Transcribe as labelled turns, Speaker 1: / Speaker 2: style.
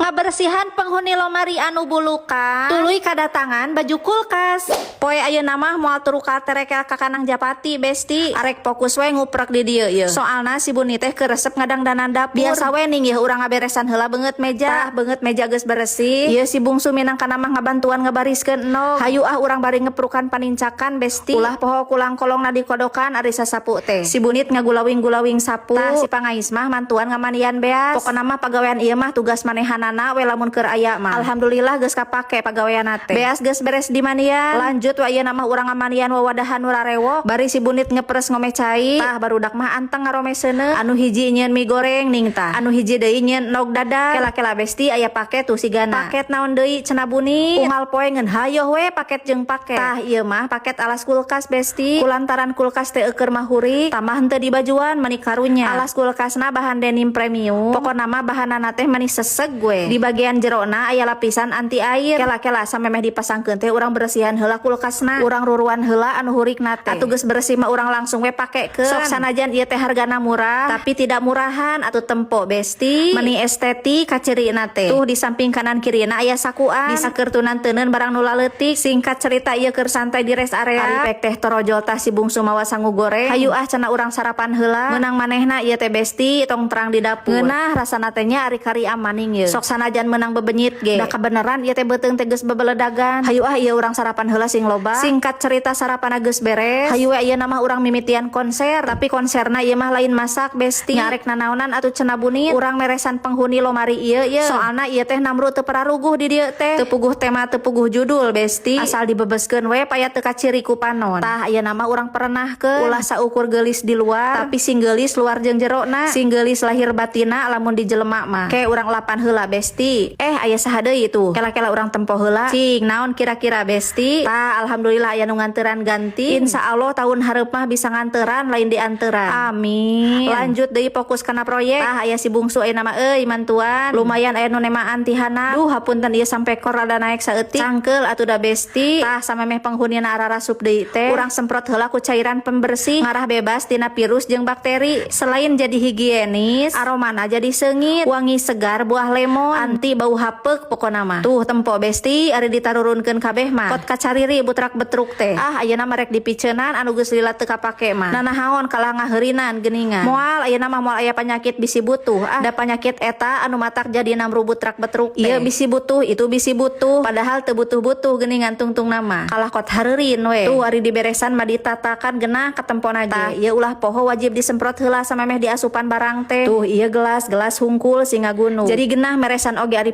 Speaker 1: Ngabersihan penghuni lomari anu bulukan, tuluy kadatangan baju kulkas. Poe ayeuna mah moal turukal terekel ka Kanang Japati, Besti. Arek fokus we nguprek di dieu ieu. Soalna si Buni teh keur resep ngadangdanan dapur. Biasa we ning yeuh, urang ngaberesan heula beungeut meja. Tah, beungeut meja geus beresih. Ieu si bungsu minangkana mah ngabantuan ngabariskeun endog. Hayu ah, urang bari ngeprukan panincakan, Besti. Ulah poho kulang kolongna dikodokan ari sasapu teh. Si Bunit ngagulawing-gulawing sapu. Tah, si pangais mah mantuan ngamandian beas. Pokona mah pagawean ieu mah tugas manehanana we lamun keur aya mah. Alhamdulillah geus kapake pagawean teh. Beas geus beres dimandian. Lanjut we, ayeuna mah urang ngamandian wawadahan nu rarewok. Bari si Bunit ngepres ngome cai. Tah, barudak mah anteng ngarome seuneu. Anu hiji nyieun mie goreng ning tah. Anu hiji deui nyieun endog dadar. Kela-kela, Besti, aya paket tuh sigana. Paket naon deui cenah Bunit? Unggal poe ngeun hayoh we paket jeung paket. Tah, ieu mah paket alas kulkas, Besti. Kulantaran kulkas teh eueur mah hurik, tambah henteu dibajuan, meni karunya. Alas kulkasna bahan denim premium. Pokona mah bahanana teh meni seseg we. Di bagian jerona aya lapisan anti air. Kela-kela, samemeh dipasangkeun teh urang bersihan heula kulkasna. Urang ruruan heula anu hurikna teh. Atuh geus bersih mah urang langsung we pakekeun. Sok sanajan ieu teh hargana murah, tapi tidak murahan atuh, tempo, Besti. Meni estetik kacirina teh. Tuh, di samping kanan kirina aya sakuan. Bisa keur tunanteunkeun barang nu laletik. Singkat cerita, ieu keur santai di rest area. Ari pek teh torojol, tah si bungsu mawa sangu goreng. Hayu ah cenah, urang sarapan heula. Meunang manehna ieu teh, Besti, tong terang di dapur. Ngeunah rasana teh nya, ari kari amaning ye. Sok sanajan meunang bebenyit ge. Da kabeneran ieu teh beuteung teh geus bebeledagan. Hayu ah, ieu urang sarapan heula sing loba. Singkat cerita, sarapan geus beres. Hayu we, ayeuna mah urang mimitian konser. Tapi konserna ieu mah lain masak, Besti. Nya arek nanaonan atuh cenah Bunit? Urang meresan penghuni lomari ieu ye. Soalna ieu teh namru teu pararuguh di dieu teh. Teu puguh tema, teu puguh judul, Besti. Asal dibebeskeun we paya teu kaciri ku panon. Tah, ayeuna mah urang perenahkeun. Ulah saukur geulis di luar, tapi sing geulis luar jeung jerona. Sing geulis lahir batina lamun di jelema mah. Ke urang lapan heula, Besti. Eh, aya saha deui tuh? Kela-kela, urang tempo heula. Cing, naon kira-kira, Besti? Tah, alhamdulillah aya nu nganteran ganti. Insya Allah tahun hareup mah bisa nganteran, lain dianteran. Amin. Lanjut deui fokus kana proyek. Tah, aya si bungsu ayeuna mah euy mantuan. Lumayan aya nu nemaan ti handap. Duh, hapunten, ieu sampai kor rada naek saeutik. Cangkeul atuh da, Besti. Tah, samemeh penghunina ararasup deui teh, urang semprot heula ku cairan pembersih, ngarah bebas tina virus jeung bakteri. Selain jadi higienis, aromana jadi seungit, wangi segar buah lemon, anti bau hapeuk pokona mah. Tuh, tempo, Besti, ari ditarurunkeun kabeh mah. Kot kacariri butrak betruk teh. Ah, ayeuna mah rek dipiceunan anu geus lila teu kapake mah. Nanahaon kalah ngaheurinan geuningan. Moal ayeuna mah moal aya penyakit bisi butuh. Ah, da penyakit eta anu matak jadi namru butrak betruk teh. Ieu bisi butuh, itu bisi butuh. Padahal teu butuh-butuh geuningan tungtung nama. Kalah kot hareurin we. Tuh, ari diberesan mah ditatakan genah ketempon aja. Tah, ieu ulah poho wajib disemprot heula samemeh diasupan barang teh. Tuh, ieu gelas gelas hungkul singa gunung. Jadi genah meresan oge ari